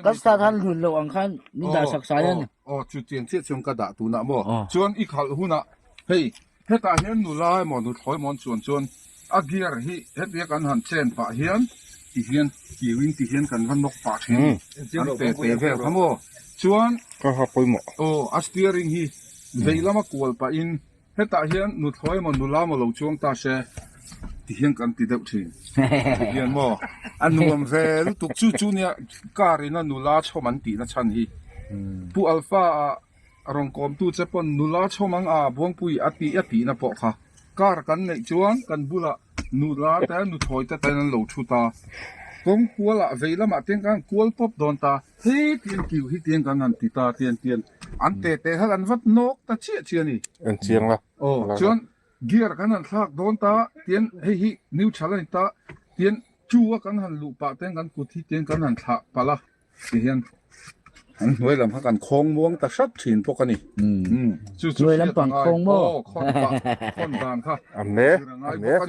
Kan start han hlun loh ang khan min dah sak sai a ni. Aw chu tiang chiah chuan ka dah tunah maw? Chuan i khalh hunah hei hetah hian nula emaw nuthlawi emaw an chuan chuan a gear hi hetia kan han chen pah hian ti hian kiuin ti hian kan va nawk pah thin an te te vel kha maw? Chuan Ka ha pawimawh. Aw a steering hi vei lama kual pahin Hetah hian nuthlawi emaw nula emaw lo chuang ta se ti hian kan ti deuh thin. Ti hian maw a nuam ve lutuk chu chu nia car ina nula chhawm an tihna chhan hi. Pu Alpha ah rawn kawmtu che pawn nula chhawm ang a Buangpui a tih a tihna pawh kha car kan neih chuan kan bulah nula te nuthlawi te ten an lo thu ta. Kawng kualah vei lamah te hian kan kual pawp dawn ta. Hei tiang kiu hi tiang kan han ti ta tiang tiang an te te kha kan vat nawk ta chiah chiah a ni. En chiang la. Aw chuan gear kan han thlak dawn ta tiang hei hi neutral a ni ta tiang two a kan han luh pah ten kan kut hi tiang kan han thlah palh a ti hian an hnuai lam kha kan khawng muang ta hrat thin bawk a ni. Chu chu Hnuai lampang khawng maw? Aw khawn pah khawn dan kha A me zir a ngai a me. bawk a ni.